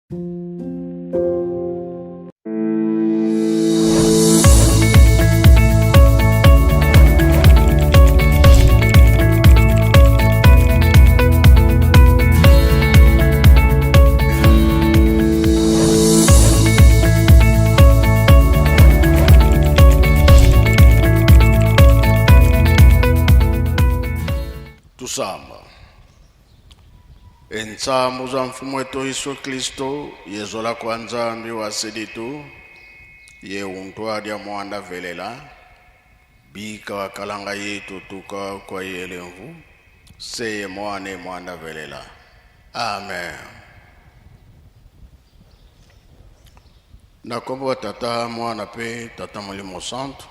Tusamba. Entsambu za mfumu wetu Yesu Kristo yezola kwa Nzambi wa seditu ye untwadya mwanda velela bika wakalanga yetu tuka kwa yelemvu seye mwane mwanda velela. Amen. Na kombo wa Tata, Mwana pe Tata Molimo Santu,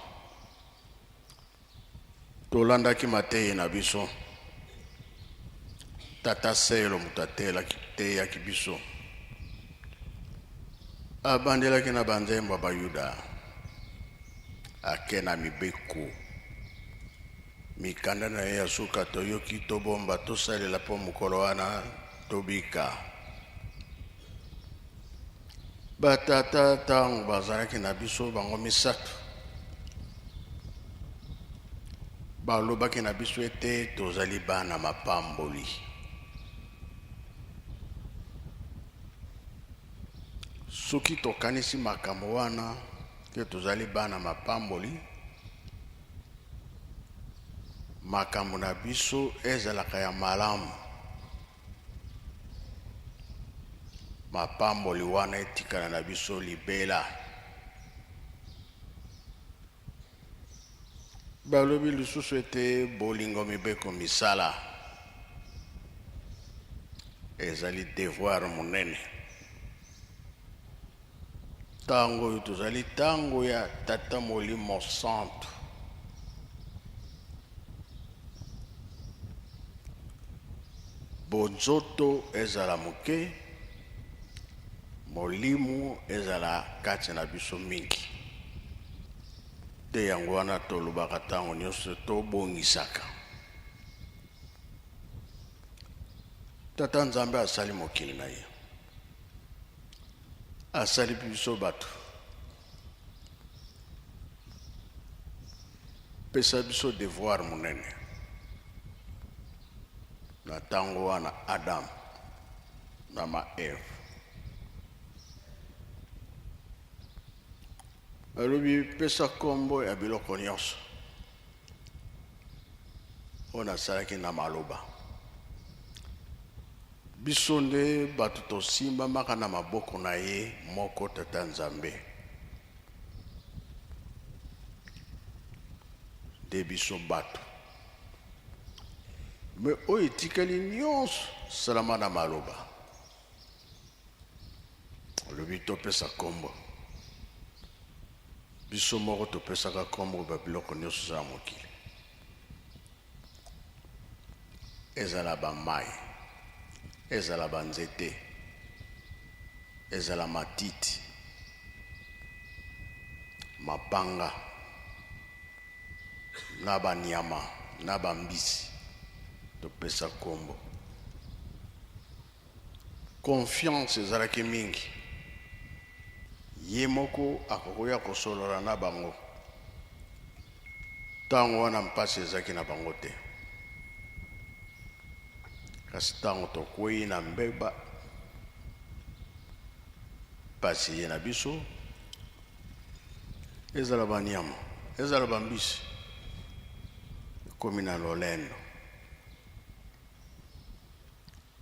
tolandaki mateyi na biso. Tata Selo moto ateyaki biso, abandelaki na banzembo ya Bayuda, ake na mibeko mikanda na ye ya suka toyoki tobomba tosalela mpo mokolo wana tobika. Batata ntango bazalaki na biso bango misato balobaki na biso ete tozali bana mapamboli. Soki tokanisi makambo wana te tozali bana mapamboli, makambo na biso ezalaka ya malamu. Mapamboli wana etikala na biso libela. Balobi lisusu ete bolingo mibeko misala ezali devoir monene. Ntango oyo tozali ntango ya Tata Molimo Santu. Bonzoto ezala moke, molimo ezala kati na biso mingi. Nde yango wana tolobaka ntango nyonso tobongisaka. Tata Nzambe asali mokili na ye. Asali biso bato. Pesa biso devoir monene. Na ntango wana Adam na ma Eve alobi pesa kombo ya biloko nyonso oyo nasalaki na maloba. Biso nde bato tosimbamaka na maboko na ye moko Tata Nzambe. Nde biso bato. Me oyo etikali nyonso salama na maloba. Olobi topesa kombo. Biso moko topesaka kombo ba biloko nyonso eza na mokili. Ezala ba mayi, ezala ba nzete, ezala matiti, mabanga, na ba nyama, na ba mbisi, topesa kombo. Confiance ezalaki mingi. Ye moko akokoya kosolola na bango. Ntango wana mpasi ezalaki na bango te. Kasi ntango tokwei na mbeba, mpasi eye na biso, ezala banyama, ezala bambisi, ekomi na lolendo.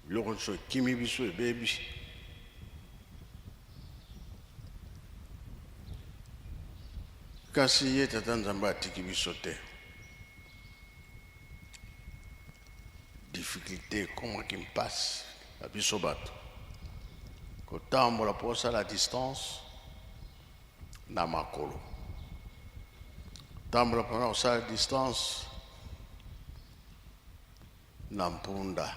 Biloko nyonso ekimi biso, ebebi. Kasi ye Tata Nzambe atiki biso te. Difficulté ekomaki mpasi na biso bato kotambola mpo osala distance na makolo, tambola mpona kosala distance na mpunda.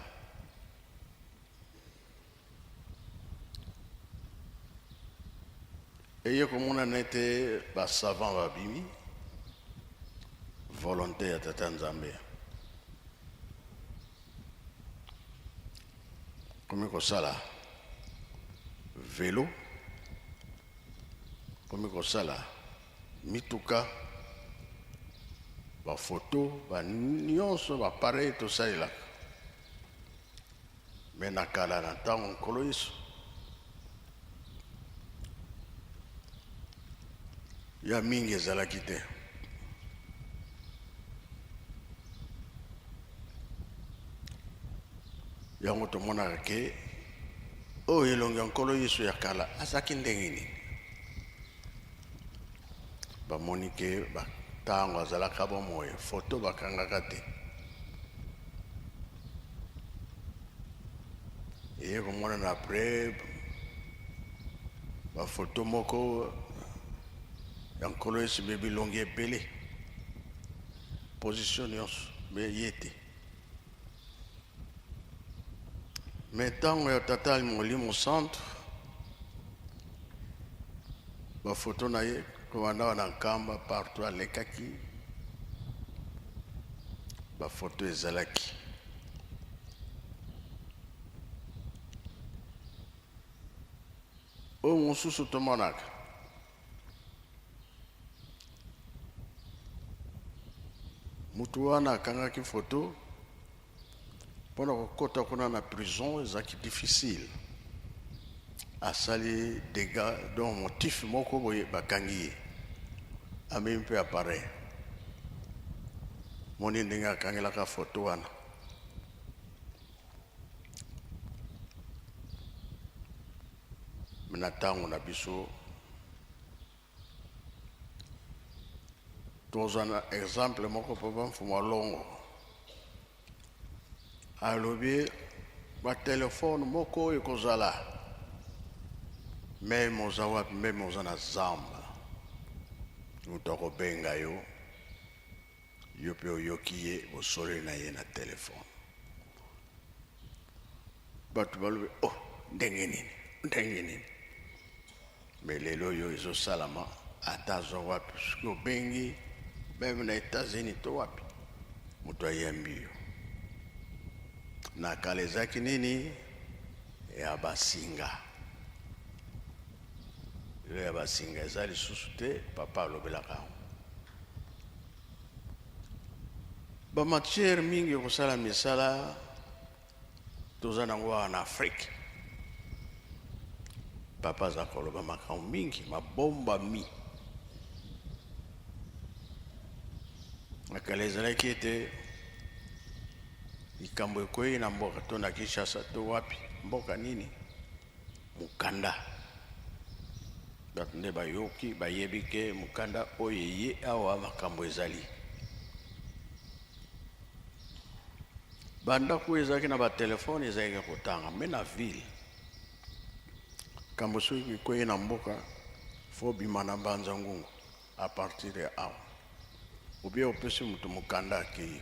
Eye komonana ete ba savants babimi volonte ya Tata Nzambe komi kosala velo, komi kosala mituka, bafoto, ba nyonso bapareil tosalelaka. Me na kala na ntango Nkolo Yesu ya mingi ezalaki te. Yango tomonaka ke oyo elongi ya Nkolo Yesu ya kala azalaki ndenge nini. Bamoni ke ntango azalaka bomoi foto bakangaka te. Eye komonana après bafoto moko ya Nkolo Yesu me bilongi ebele, position nyonso me ye te. Me ntango ya Tata Molimo Santu, bafoto na ye kobanda wana Nkamba partout alekaki, bafoto ezalaki. Oyo mosusu tomonaka mutu wana akangaki foto mpona kokota kuna na prison ezalaki difficile, asali dégâts donc motif moko boye bakangi ye, amemi mpe appareil. Moni ndenge akangelaka foto wana. Na ntango na biso tozwa na exemple moko, papa Mfumu Alongo alobi batelefone moko oyo ekozala meme oza wapi, meme oza na zamba, moto akobenga yo, yo mpe oyoki ye, bosololi na ye na telefone. Bato balobi oh, ndenge nini, ndenge nini? Me lelo oyo ezosalama, ata azwa wapi, soki obengi meme na États-Unis to wapi, moto ayambi yo. Na kala ezalaki nini ya basinga, lelo ya basinga eza lisusu te. Papa alobelaka yango, bamatière mingi ekosala misala toza nango awa na Afrique. Papa aza koloba makambo mingi mabombami. Na kala ezalaki ete likambo ekwei na mboka to na Kinshasa to wapi, mboka nini, mokanda bato nde bayoki, bayebi ke mokanda oyo eye awa makambo ezali. Bandako oyo ezalaki na batelefone ezalaki kotanga me na ville. Kambo soki ekwei na mboka, fo bima na Mbanza Ngungu à partir ya awa, obie opesi moto mokanda akei.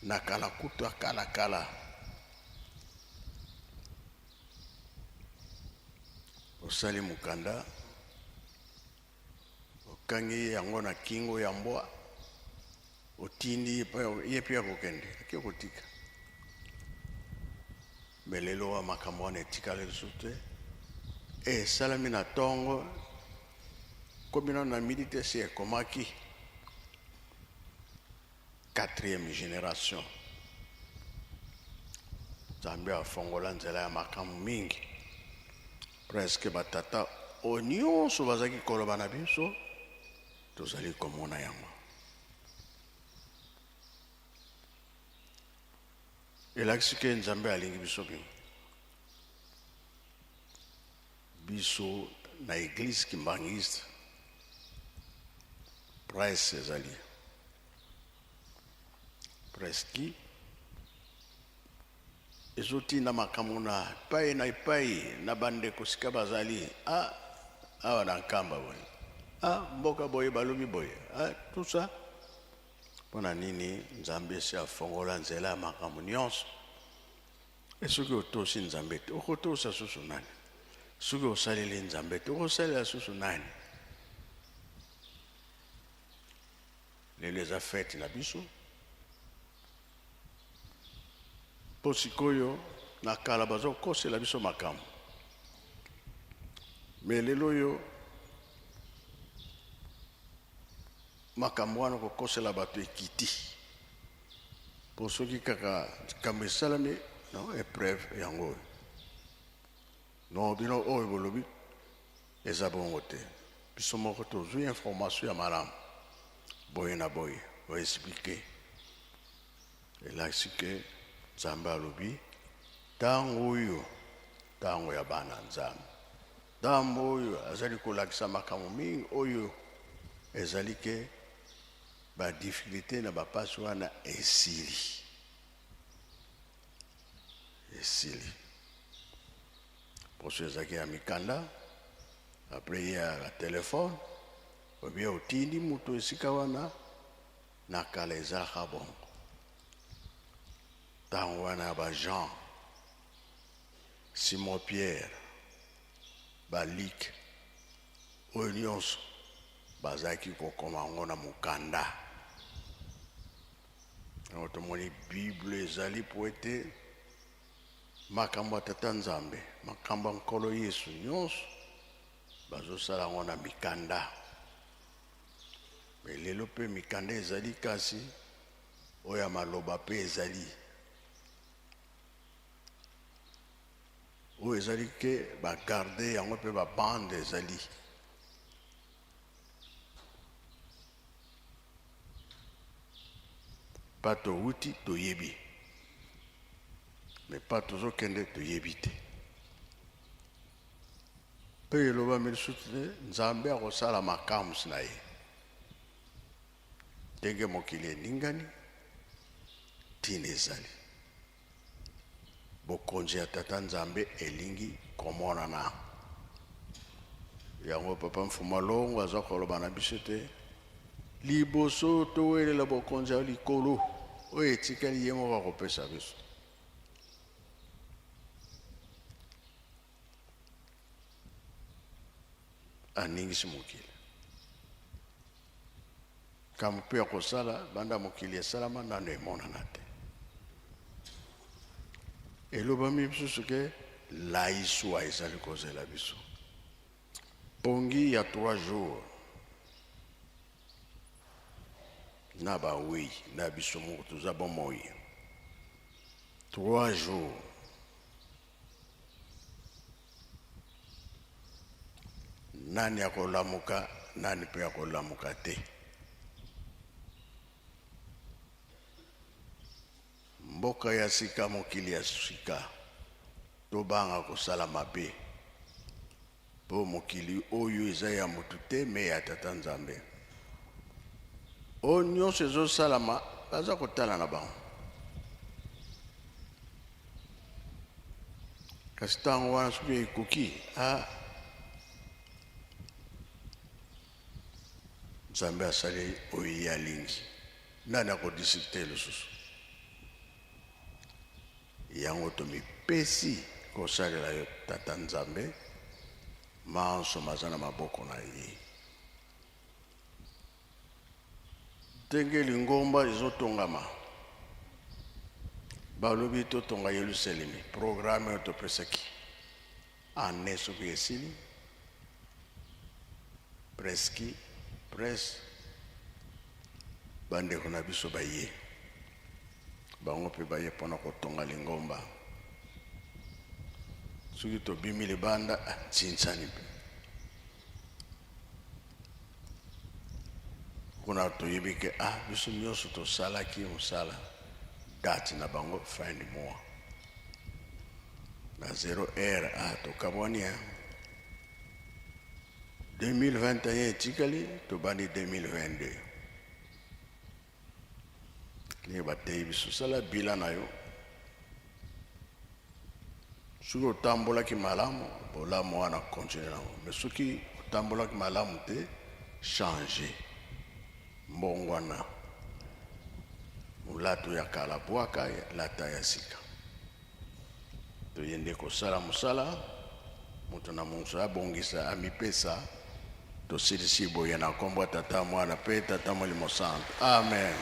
Na kala kutu kala kala, osali mokanda, okangi yango na kingo ya mbwa, otindi ye mpe akokende ake kotika. Me lelo wa makambo wana etikala lisusu te. Esalami na ntongo, komi nano na midi te, si ekomaki quatrième génération. Nzambe afongola nzela ya makambo mingi. Presque batata oyo nyonso bazalaki koloba na biso, tozali komona yango. Elakisi ke Nzambe alingi biso mingi. Biso na église kimbanguiste, presse ezali presque ezotinda makambo na epai na epai na bandeko sika bazali. Ah, awa na Nkamba boye, ah, mboka boye balobi boye, ah, tout ça. Mpona nini? Nzambe esi afongola nzela ya makambo nyonso. E soki otosi Nzambe te, okotosa susu nani? Soki osaleli Nzambe te, okosalela susu nani? Lelo eza fete na biso, mpo sikoyo na kala bazokosela biso makambo. Mais lelo oyo makambo wana kokosela bato ekiti, mpo soki kaka likambo esalami non epreuve yango oyo non bino oyo bolobi eza bongo te, biso moko tozwi information ya malamu boye na boye, oexplike elakisi ke Nzambe alobi ntango oyo ntango ya bana Nzambe, ntango oyo azali kolakisa makambo mingi oyo ezali ke badifficulté na bapasi wana esili, esili. Poso ezalaki ya mikanda, apres ye ya telefone, obie otindi moto esika wana. Na kala ezalaka bongo, ntango wana ya ba Jean, Simon Pierre, ba Luc, oyo nyonso bazalaki kokoma yango na mokanda. Yango tomoni Bible ezali po ete makambo ya Tata Nzambe, makambo ya Nkolo Yesu nyonso bazosala yango na mikanda. Me lelo mpe mikanda ezali, kasi oyo ya maloba mpe ezali. Oyo ezali ke bagarde yango mpe babande ezali. Pa towuti toyebi, me pa tozokende toyebi te. Mpe elobami lisusu te, Nzambe akosala makamwisi na ye ndenge mokili eningani, ntina ezali bokonzi ya Tata Nzambe elingi komonana. Yango Papa Mfuma Longo aza koloba na biso te, liboso towelela bokonzi ya likolo oyo etikali ye moko akopesa biso. Aningisi mokili. Kambo mpe ya kosala banda mokili esalama nano emonana te. Elobami lisusu ke laiswa ezali kozela biso. Pongi ya 3 jours na bawei na biso moko toza bomoi 3 jours. Nani akolamuka, nani mpe akolamuka te. Mboka ya sika, mokili ya sika, tobanga kosala mabe, mpo mokili oyo eza ya motu te, me ya Tata Nzambe. Oyo nyonso ezosalama, baza kotala na bango. Kasi ntango wana soki ekoki, a Nzambe asali oyo ye alingi, nani akodiskute lisusu? Yango tomipesi kosalela yo Tata Nzambe, manso maza na maboko na ye. Ndenge lingomba ezotongama, balobi totonga Yelusalemi, programme oyo topesaki année soki esili presque presse bandeko na biso baye, bango mpe baye mpona kotonga lingomba. Soki tobimi libanda, ntsinsani mpe kuna toyebi ke ah, biso nyonso tosalaki mosala, date na bango fin du mois na 0 heure, ah, tokabwani hein. 2021 etikali, tobandi 2022. Ndenge bateyi biso, sala bilan na yo. Soki otambolaki malamu, bolamu wana continue nango. Mais soki otambolaki malamu te, changer. Mbongwana. Molato ya kala bwaka, lata ya sika. Toye nde kosala mosala, moto na moto abongisa, amipesa. Tosilisi boye na nkombo ya Tata, Mwana mpe Tata Molimo Santu. Amen.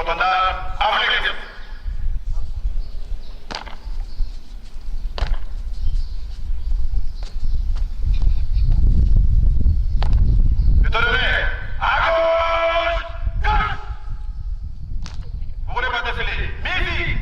Porte-étendard avec. À gauche, gauche. Vous voulez pas défiler. Midi.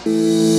Thank.